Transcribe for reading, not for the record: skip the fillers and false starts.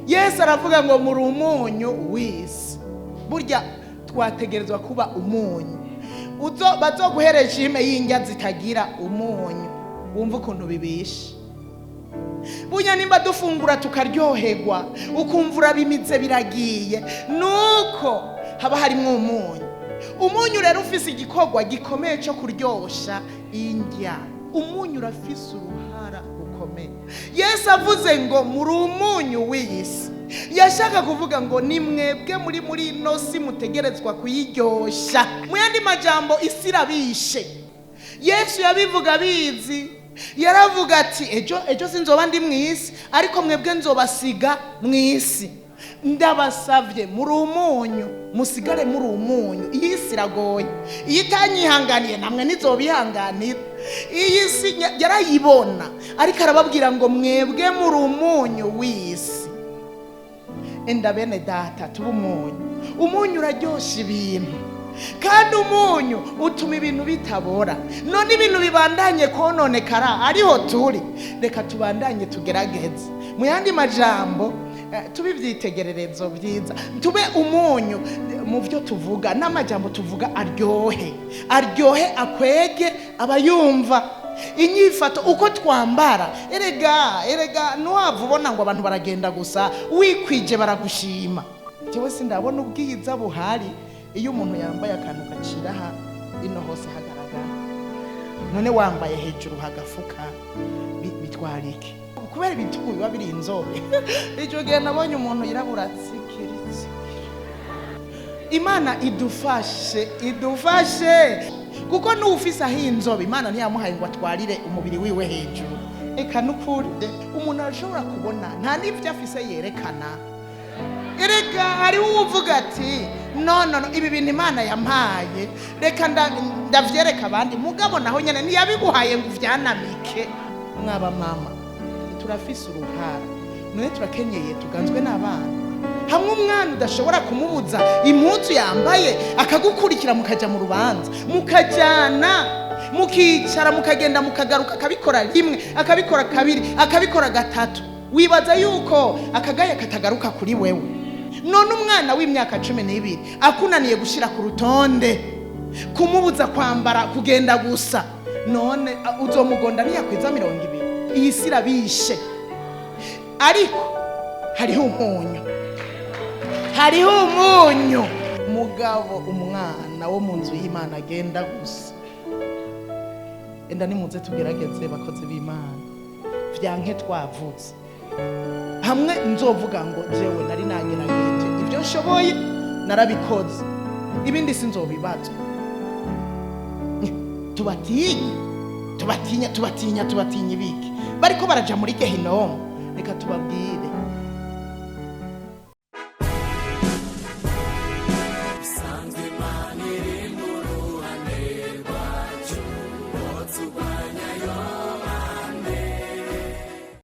Yesu aravuga ngo muri umunyu w'isi. Burya twategerezwa kuba umunyu. Uzo bazoguhe régime y'indya zitagira umunyu, wumva ukuntu bibishe. Burya nimba dufungura tukaryoherwa, ukumva urabimize biragiye, nuko haba harimo umunyu. Umunyu rero ufise igikorwa gikomeye cyo kuryosha indya. Umunyu urafise uruhara rukomeye. Yesu avuze ngo muri umunyu w'iyi si, yashaka kuvuga ngo ni mwebwe muri ino si mutegerezwa kuyiryosha. Mu yandi majambo, isi irabishe. Yesu yabivuga abizi. Yaravuga ati: "Ejo ejo sinzoba ndi mu isi, ariko mwebwe nzobasiga mu isi. Ndabasavye, muri umunyu, musigare muri umunyu. Iyi si iragoye, iyo itanyihanganiye namwe ntizobihanganira." Iyi si yarayibona, ariko arababwira ngo mwebwe muri umunyu w'isi. Enda bene data, tuba umunyu. Umunyu uraryosha ibintu, kandi umunyu utuma ibintu bitabora. None ibintu bibandanye kononekara ariho turi. Reka tubandanye tugerageze. Mu yandi majambo, tube ibyitegererezo byiza, tube umunyu mu byo tuvuga n'amajambo tuvuga aryohe, aryohe, akwege abayumva. Inyifato, uko twambara. Erega erega ntiwava ubona ngo abantu baragenda gusa wikwije baragushima. Jewe sindabona ubwiza buhari iyo umuntu yambaye akantu gacira aha ino hose hagaragara. None wambaye hejuru hagafuka, bitwara iki? Kubera ibitugu biba biri inzobe. Icyo gihe nabonye umuntu yirabura tsikiri tsikiri. Imana idufashe, idufashe, kuko n'uwufise aho inzobe, Imana ntiyamuhaye ngo atwarire umubiri wiwe hejuru. Eka n'ukuri umuntu arashobora kubona nta n'ibyo afise yerekana. Erega hariho uwuvuga ati: "No, no, no, ibi bintu Imana yampaye, reka ndavyereka abandi." Mugabo naho nyene ntiyabiguhaye ngo uvyanamike. Mwaba mama, turafise uruhara. None turakenyeye, tuganzwe n'abana. Hamwe umwana udashobora kumubuza impuzu yambaye, akagukurikira, mukaja mu rubanza, mukajyana, mukicara, mukagenda, mukagaruka, akabikora rimwe, akabikora kabiri, akabikora gatatu, wibaza yuko akagaya katagaruka kuri wewe? None umwana w'imyaka 12 akunaniye gushyira ku rutonde, kumubuza kwambara kugenda gusa, none uzomugonda ntiyakwiza 20? Iyi si irabishe, ariko hariho umunyu, hariho umunyu. Mugabo umwana wo mu nzu y'Imana agenda gusa. Enda nimuze tugerageze, bakozi b'Imana. Vyanke twavutse hamwe, nzovuga ngo jewe nari nagerageje ibyo nshoboye, narabikoze, ibindi sinzobibazwa. Tubatinya, tubatinya, tubatinya, tubatinya ibiki? Bariko baraja muri gehinomu. Reka tubabwire.